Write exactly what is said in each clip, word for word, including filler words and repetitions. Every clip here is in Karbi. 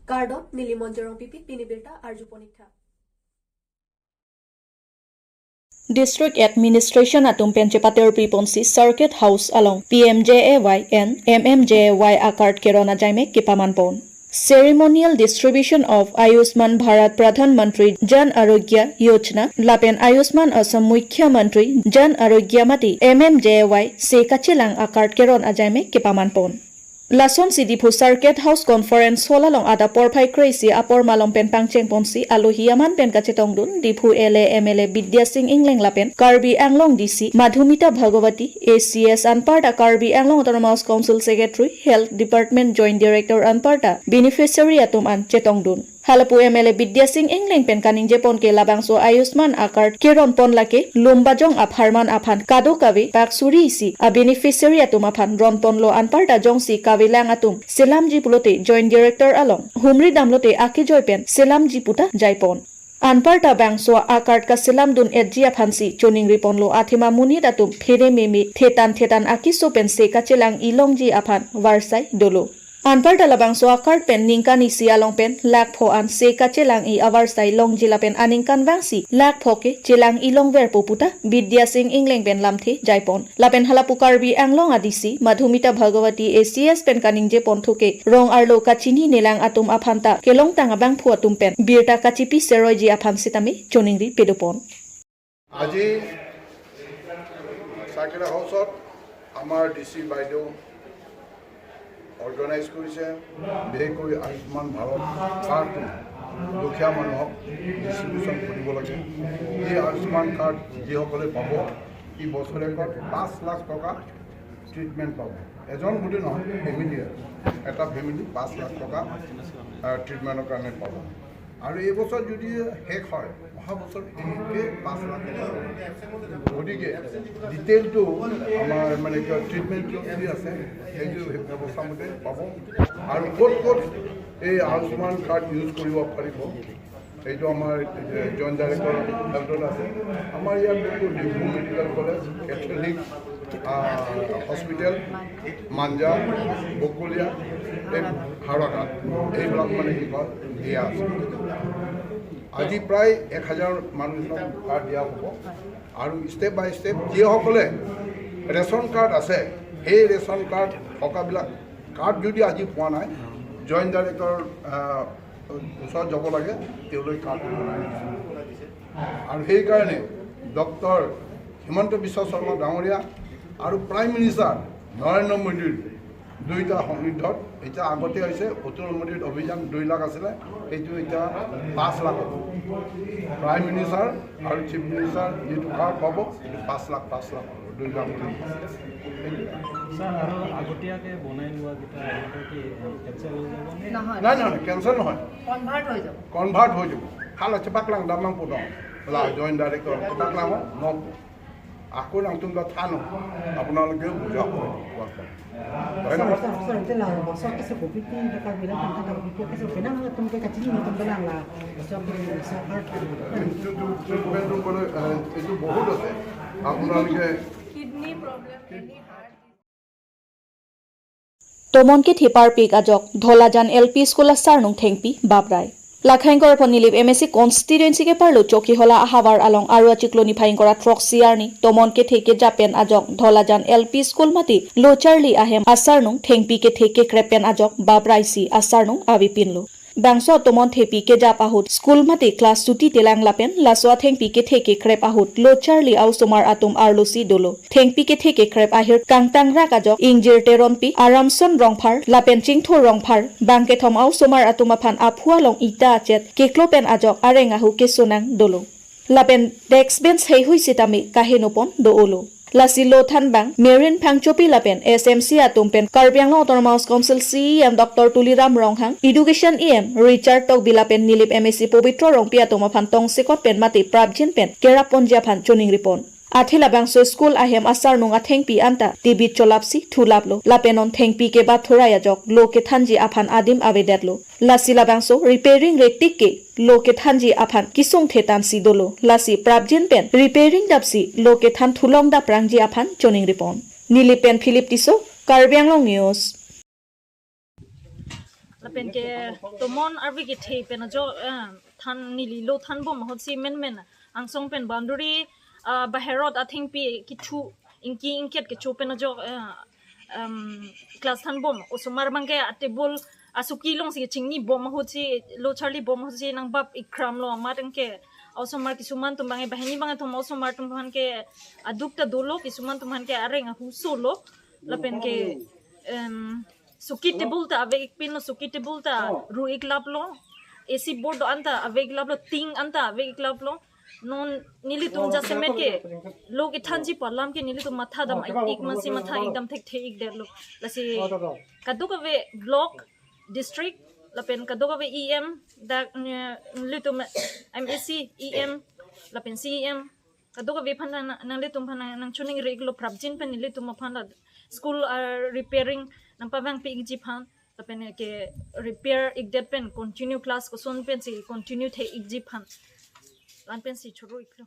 Kardom, neli Monjorong Pipit, pini birta arju ponik tha. District Administration atum pen chepaterpi ponsi Circuit House along P M J A Y and M M J A Y a-card keron ajaimek kepaman pon. Ceremonial distribution of Ayushman Bharat Pradhan Mantri Jan Arogya Yojana lapen Ayushman Assam Mukhyamantri Jan Arogya mate M M J A Y se kachelang a-card keron ajaimek kepaman pon. Lasonsi Diphu Circuit House Conference Hall along adap porphai kre-isi apor malom pen pangcheng ponsi alohi aman pen kachetongdun Diphu L A M L A Bidya Sing Engleng lapen Karbi Anglong D C Madhumita Bhagawati, A C S anparta Karbi Anglong Autonomous Council Secretary, Health Department Joint Director anparta beneficiary atum an chetongdun. Halapu M L A Bidya Sing Engleng pen kaningje pon ke labangso Ayushman a-card keron pon lake Lumbajong apharman aphan kadokave pak suri isi a-beneficiary atum aphan ron ponlo, anparta jongsi kavelang atum selamji pulote Joint Director along humri damlote akejoi pen selamji puta jai pon. Anparta bangso a-card kaselam dun-etji aphansi choningri ponlo, athema monit atum phere meme thetan thetan akeso pen se kachelang-i longji aphan varsai dolo. Anparta labangso a-card pen ningkan isi along pen lakh pho an se kachelang-i avarsai longji lapen aningkanvangsi lakh pho ke chelang-i longverpo puta Bidya Sing Engleng pen lamthe jai pon. Lapen halapu Karbi Anglong a-D C Madhumita Bhagawati A C S pen kaningje ponthu ke rong arlo kachininelang atum aphanta kelongtang abangphu atum pen birta kachipi seroiji aphan sitame choningri pedo pon. আজি চাৰ্কিট হাউচত আমাৰ D C বাইদেউ অৰ্গেনাইজ কৰিছে, বিশেষকৈ আয়ুষ্মান ভাৰত কাৰ্ডটো দুখীয়া মানুহক ডিষ্ট্ৰিবিউশ্যন কৰিব লাগে। এই আয়ুষ্মান কাৰ্ড যিসকলে পাব, এই বছৰেকত পাঁচ লাখ টকা ট্ৰিটমেণ্ট পাব। এজন বুলি নহয়, ফেমিলিয়ে, এটা ফেমিলি পাঁচ লাখ টকা, আহ, ট্ৰিটমেণ্টৰ কাৰণে পাব। আৰু এই বছৰ যদি শেষ হয়, অহা বছৰ একে পাঁচ লাখ টকা। গতিকে ডিটেইলটো আমাৰ মানে কিয় ট্ৰিটমেণ্টটো কি আছে, সেইটো সেই ব্যৱস্থা মতে পাব। আৰু ক'ত ক'ত এই আয়ুষ্মান কাৰ্ড ইউজ কৰিব পাৰিব, এইটো আমাৰ জইণ্ট ডাইৰেক্টৰ হেল্থত আছে। আমাৰ ইয়াত যিটো ডিব্ৰু মেডিকেল কলেজ, কেথলিক, আহ, হস্পিটেল, মাঞ্জা, বকলীয়া, এই হাওৰাঘাট, এইবিলাক মানে কি কয় দিয়া আছে। আজি প্ৰায় এক হাজাৰ মানুহজনক কাৰ্ড দিয়া হ'ব। আৰু ষ্টেপ বাই ষ্টেপ যিসকলে ৰেচন কাৰ্ড আছে, সেই ৰেচন কাৰ্ড থকাবিলাক, কাৰ্ড যদি আজি পোৱা নাই, জইণ্ট ডাইৰেক্টৰ, আহ, ওচৰত যাব লাগে, তেওঁলৈ কাৰ্ড দিব নাই। আৰু সেইকাৰণে ডক্টৰ হিমন্ত বিশ্ব শৰ্মা ডাঙৰীয়া আৰু প্ৰাইম মিনিষ্টাৰ নৰেন্দ্ৰ মোদীৰ দুইটা সন্নিধ্যত এতিয়া আগতে হৈছে অটল অমৃত অভিযান দুই লাখ আছিলে, সেইটো এতিয়া পাঁচ লাখ হ'ব। প্ৰাইম মিনিষ্টাৰ আৰু চিফ মিনিষ্টাৰ যিটো কাৰ্ড পাব, সেইটো পাঁচ লাখ, পাঁচ লাখ হ'ব, দুই লাখ। ছাৰ, আৰু আগতীয়াকৈ বনাই লোৱাকেইটা এনেকৈ কি, এ, কেঞ্চেল হৈ যাব নে? নহয়। নাই, নহয়, নহয়, কেঞ্চেল নহয়। কনভাৰ্ট হৈ যাব। কনভাৰ্ট হৈ যাব। Hala chepak lang damang po dong. La joint director chepak lang, no. আকৌ নাংটোম বা থানো, আপোনালোকেও বুজাব। হয় ছাৰ, নহয়? ছাৰ, ছাৰ, এতিয়া লা-, মাছৰ কিছু কপি কি দৰকাৰ বিলাক, কোনটা দৰকাৰ কি, কিছু বেনাং হলে তুমি কাটি নিয়ে তুমি বেনাং লা, মাছৰ কি, মাছৰ পাৰ্ট কি? এইটো, এইটো, এইটো, এইটো, মানে, এ, এইটো বহুত আছে। আপোনালোকে kidney problem, any heart. Tomon kethe parpik ajok Dholajan L P School asarnung thengpi baprai. Lakhaing korphon Nilip M A C constituency keparlo Chokihola ahavar along Aru achiklo niphai ingkoi ra throksi arni tomon kethe kejap pen ajok Dholajan L P School mate locharli ahem asarnung thengpi kethe kekrep pen ajok bapraisi asarnung avepinlo. Bangso tomon thengpi kejap ahut school mate class chuti telang lapen laso athengpi kethe kekrep ahut locharli a-osomar atum arlosi dolo. Thengpi kethe kekrep ahir kangtangrak ajok Ingjir Teronpi, Aramson Rongphar lapen Chingthur Rongphar, bang kethom a-osomar atum aphan aphu along ita achet keklo pen ajok areng ahu kesonang dolo. Lapen desk bench heihui sitame kaheno pon do-olo. Lasi lo thanbang Merin Phangchopi lapen S M C atum pen Karbi Anglong Autonomous Council C E M Doctor Tuliram Ronghang, Education E M Richard Tokbi lapen Nilip M A C Pobitro Rongpi atum aphan tongsekot pen mate prapjin pen kerap ponji aphan choningri pon. Athe labangso school ahem asarnung athengpi anta tebit cholapsi thulaplo. Lapen non thengpi kebap thurai ajok lo kethanji aphan adim avedetlo. Lasi labangso repairing retik ke lo kethanji aphan kisung thetansi dolo. Lasi prapjin pen repairing dapsi lo kethan thulong daprangji aphan choningri pon. Nilip pen Philip Tisso, Karbi Anglong News. Pen ke tomon arve kethe pen ajok, eh, than neli lo than bom ahut si menmen angsong pen boundary, ah, baherot athengpi kethu ingki ingket kecho pen ajok, eh, um, class than bom. Osomar abang ke a table asuki along si chingni bom ahut si lo charli bom ahut si nangbap ikram lo amat abang ke. Osomar kisuman atum abang ke banghini abang atum osomar atum aphan ke aduk ta dolo, kisuman atum aphan ke areng ahuso lo. Lapen ke, em, suki table ta ave ik pin lo, suki table ta ru ik lap lo, A C board do-an ta ave ik lap lo, tin an ta ave ik lap lo. Non nelitum jasemet ke lo kethanji pu alam ke nelitum matha dam ik ik masi matha ik dam thekthe ik det lo. Lasi kadokave block, district, lapen kadokave E M, dak, eh, nelitum M A C E M, lapen C E M, kadokave aphan nang, nanglitum aphan nang, nangchoningri ik lo prapjin pen nelitum aphan la school, ah, repairing nangpavangpi ikji aphan, lapen ke repair ik det pen continue class koson pen si continue the ikji aphan. La-an pen si choro ik lo.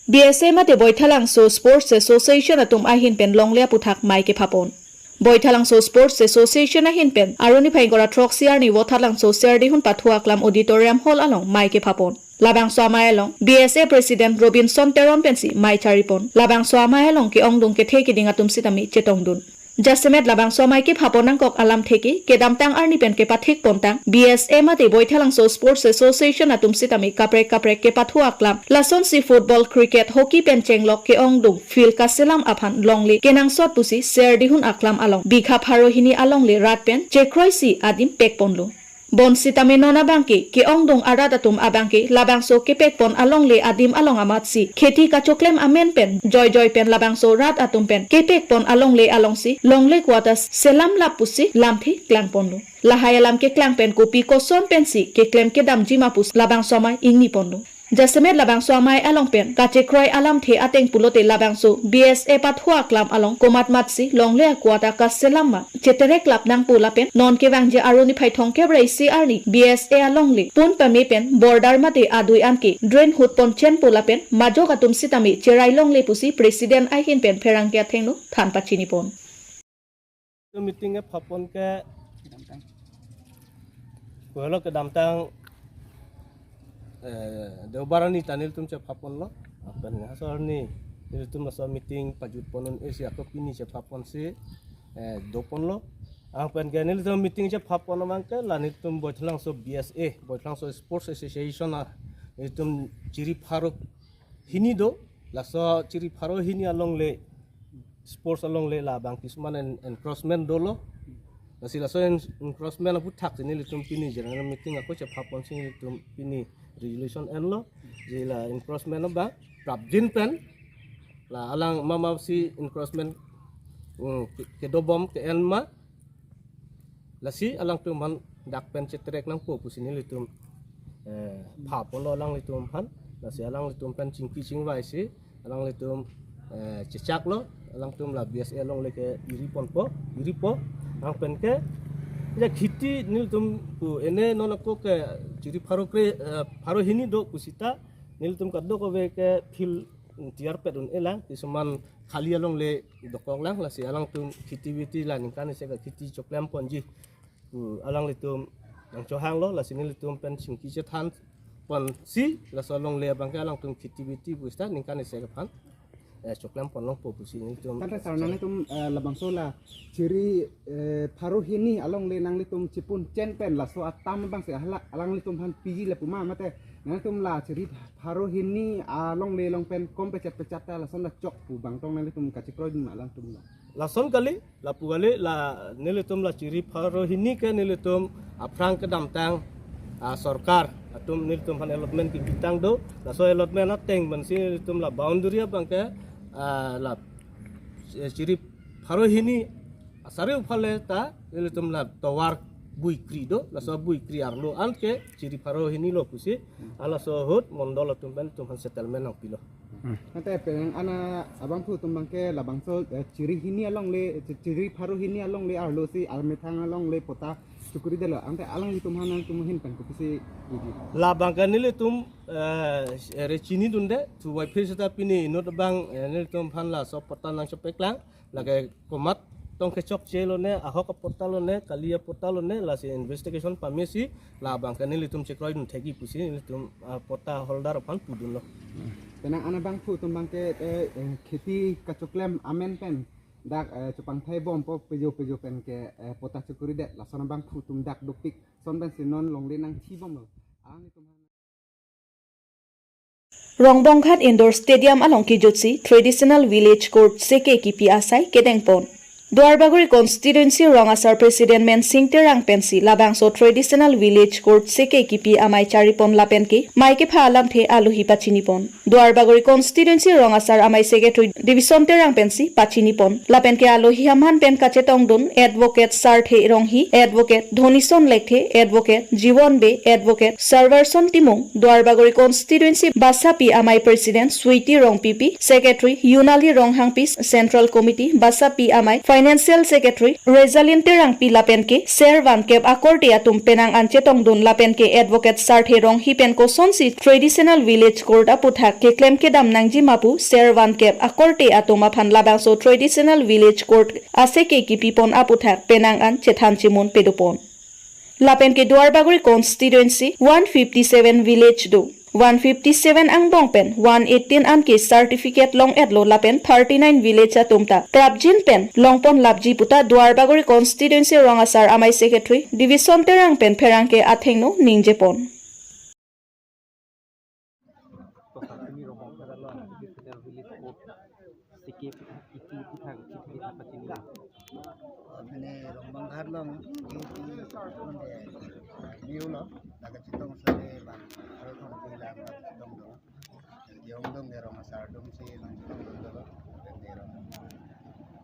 B S A mate Boithalangso Sports Association atum ahin pen longle aputhak mei kephapon. Boithalangso Sports Association ahin pen Arni phai ingkoi ra throksi arni Vothatlangso Serdihun Pathu Aklam Auditorium Hall along mei kephapon. Labangso amei along B S A President Robinson Teron pensi mei charipon. Labangso amei along ke-ongdung kethe keding atum sitame chetongdun. Jasemet labangso amei kephapon nangkok alamthe ke kedamtang arni pen kepathik pontang B S A mate Boithalangso Sports Association atum sitame kaprek kaprek kepathu aklam, lasonsi football, cricket, hockey pen chenglok ke-ongdung field kaselam aphan longle kenangsot pusi Serdihun Aklam along bigha pharo hini alongle rat pen chekroisi adim pekponlo. Bonsitame non abang ke ke-ongdung arat atum abang ke labangso kepekpon alongle adim along amatsi kheti kachoklem amen pen joijoi pen labangso rat atum pen kepekpon alongle alongsi longle quarter selam lap pusi lamthe klangponlo. Lahai alam keklang pen kopi koson pensi keklem kedamji ma pusi labangso amei ingniponlo. Jasemet labangso amei along pen kachekroi alamthe ateng pulote labangso B S A pathu aklam along komat matsi longle a-quarter kaselam ma cheterek lap nangpo lapen non kevangji Arni phai thomkep ra isi arni B S A alongle pun pame pen border mate adui an ke drain hut pon chenpo lapen majok atum sitame cherai longle pusi President ahin pen pherangke athengno than pachinipon. Meeting kephapon ke, ko-an lo, kedamtang, eh, Deobar arni ta nelitum chephaponlo. Lapen laso arni nelitum laso meeting pajutpon un-e si ako pini chephaponsi, eh, doponlo. Lapen ke nelitum meeting chephapon abang ke la nelitum Boithalangso B S A, Boithalangso Sports Association a, nelitum chiri pharo hini do, laso chiri pharo hini alongle, sports alongle labang kisuman en-, encroachment dolo. Lasi laso en-, encroachment aputhak si nelitum pini general meeting ako chephaponsi nelitum pini resolution enlo. Je la encroachment abang prapjin pen la alang mama si encroachment, mm, ke-, kedobom ke-en ma. Lasi alangtum aphan dak pen cheterek nangpo pusi nelitum, eh, phaponlo alanglitum aphan. Lasi alanglitum pen chingki chingvaisi alanglitum, eh, chechaklo, alangtum la B S A alongle ke iriponpo, iripo. Lapen ke, ya kheti nelitum pu ene non ako ke chiri pharo kre, eh, pharo hini do pusita nelitum kadokave ke field tiyar pet un-e lang, kisuman khali alongle dokok lang, lasi alangtum kheti beti la ningkan isi ke kheti choklemponji pu alanglitum nangchohanglo, lasi nelitum pen chingki chethanponsi laso alongle abang ke alangtum kheti beti pusita ningkan isi ke aphan, eh, choklempon longpo pusi nelitum. Tangte sar nanglitum, eh, labangso la chiri, eh, pharo hini alongle nanglitum chipun chen pen laso atam abang si hala alanglitum aphan piji le puma mate nanglitum la chiri pharo hini alongle along pen kom pechat pechat ta lason la chok pu bangtong nanglitum kachekroi dun ma alangtum la. Lason kali, lapu kali, la nelitum la chiri pharo hini ke nelitum aphrang kedamtang, ah, sorkar atum nelitum aphan allotment kepitang do, laso allotment ateng pensi nelitum la boundary abang ke, ah, la, eh, chiri pharo hini asari uphale ta nelitum la tovar buikri do, laso buikri arlo an ke chiri pharo hini lo pusi, halaso ahut mondol atum pen nelitum aphan settlement nangpilo. Hmm. Tangte pen ana abangphu atum abang ke labangso, eh, chiri hini alongle, chi-, chiri pharo hini alongle arlo si amethang alongle patta chukuri detlo. Tangte alanglitum aphan nangtum ahin pen kopisi iji. Labang ke nelitum, eh, re chinidunde, thu wai phir seta pini inut abang, eh, nelitum aphan laso patta nangchepeklang, lake komat Tong kechokche lone, ahok apatta lone, kali apatta lone, lasi investigation pamesi, labang ke nelitum chekroidun thekji pusi, nelitum, ah, patta holder aphan pudunlo. Penang an abangphu atum abang ke, eh, eh, kheti kachoklem amen pen dak, eh, chepangthai bompo pejo pejo pen ke, eh, patta chekoridet, lason abangphu atum dak dopik, son pensi non longle nangchibomlo. Alanglitum Rongbonghat Indoor Stadium along kejutsi Traditional Village Court seke kipi asai kedengpon. Duarbagori Constituency Rong Asar President Mensing Terang pensi labangso Traditional Village Court seke kipi amei charipon lapen ke mei kepha alamthe alohi pachinipon. Duarbagori Constituency Rong Asar Amei Secretary Division Terang pensi pachinipon. Lapen ke alohi aman pen kachetongdun Advocate Sarthe Ronghi, Advocate Dhonison Lekthe, Advocate Jiwon Bey, Advocate Sarverson Timung, Duarbagori Constituency Basapi Amei President Sweety Rongpipi, Secretary Yunali Ronghangpi, Central Committee Basapi Amei Financial Secretary Rezalin Terangpi lapen ke ser van kep akorte atum penang an chetongdun lapen ke Advocate Sarthe Ronghi pen kosonsi Traditional Village Court aputhak keklem kedam nangji ma pu ser van kep akorte atum aphan labangso Traditional Village Court aseke kipipon aputhak penang an chethan chimun pedopon. Lapen ke Duarbagori Constituency one fifty seven village do. One fifty seven angbong pen one eighteen an ke certificate long-etlo lapen thirty nine village atum ta prapjin pen longpon lapji puta Duarbagori Constituency Rong Asar Amei Secretary Division Terang pen pherangke athengno ningjepon. Tosa kini Rongbonghat along Traditional Village Court seke kipi aputhak kipi aputhak pachini. Apini Rongbonghat along kipi aputhak niu lo, laga chetong sari bang, aro thong pila laga chetongdun. Jongdung ke Rong Asar atumsi nangchetongdun dolo, apini Rong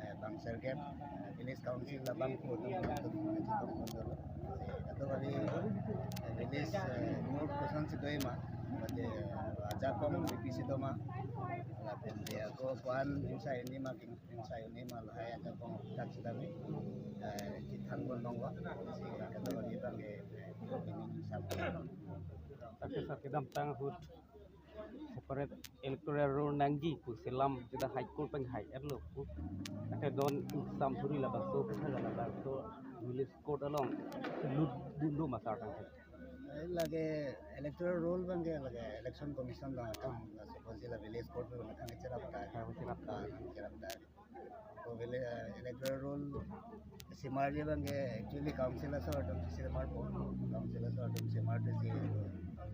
eh, bang circle, eh, village council labangphu atum nangchetongdun dolo. Kato kali, eh, village, eh, mur kosonsi do ma, bade, eh, ajakong B P C do ma, lapen dia ko kuan insai ni ma king, insai ni ma lahai ajakong tak sedang ni, eh, chethanpon dong wa. Kato kali bang ke, eh, ini sam. Tapi sa kedamtang ahut separate electoral roll nangji pu selam jeda High Court penghai-etlo pu. Ate don sam thuri labangso pu thaga labangso Village Court along lut dun do ma sar tangte. Lake electoral roll abang ke lake Election Commission abang akam, suppose la Village Court abang akam cherap ta. Akam cherap ta. Ah, cherap ta. Ko village, eh, electoral roll semarji abang ke actually council asor atumsi semarpo, council asor atumsi semarthusi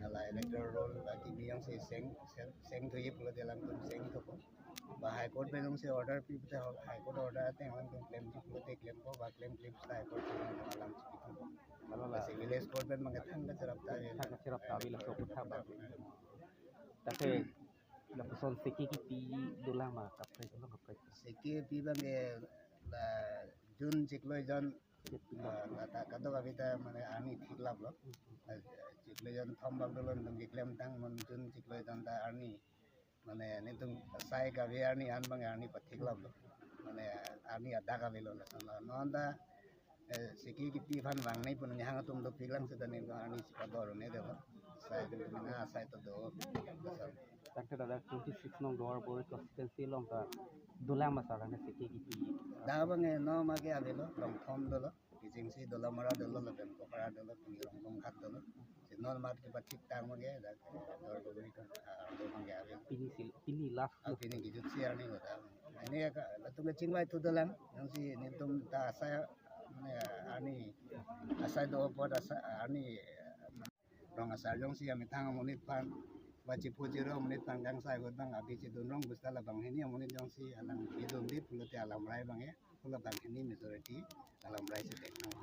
hala electoral roll ba kimi jongsi seng, seng, seng thuji pulote alangtum seng thupo. Ba High Court pen jongsi order pi pulote High Court order ateng alangtum klemji pulote klempo, ba klem, klem pulote High Court pen alangtum alam chipithupo. Hala la. Lasi Village Court pen abang ke thang kacherap ta, thang kacherap ta, village court thang ba. Tate lapuson seke kipi dolang ma kaprek, dolang kaprek. Seke pi abang ke la June chiklo ejon, ah, lata kadokave ta mane arni thiklaplo. Ah, chiklo ejon thom bak dolo nangtum keklemtang, non June chiklo ejon ta arni. Mane netum sai kave arni an abang arni pathiklaplo. Mane arni adak avelo lason. Non ta eh, seke kipi aphan vangnei pu nihang atum dopik lang seta netum arni si pador ne dolo. Sai atum na sai to do. Tangte dada twenty six nong Duarbagori constituency along ta dolang ma sar tangte seke kipi. Dak abang eh, no ma ke avelo, Rongthom dolo, Kijingsi dolo, Mara dolo, lapen Pokhara dolo, pini Rongbonghat dolo. Si non mat kepathik tang ma ke, dak Duarbagori kan, ah, do ma ke avelo. Pini sil, pini last. Ah, pini kejutsi arni lo ta. Ini ya ka, latum kechingvai thu dolang, jongsi netum ta asai, mane, arni asai do apot asai, arni, eh, Rong Asar jongsi amethang amonit aphan, ba chiphu chiro amonit aphan kangsai ahut abang abi chedun rong busta labang hini amonit jongsi alang bidun dit pulote alamrai abang ya, pulo abang hini majority alamrai si thek nang.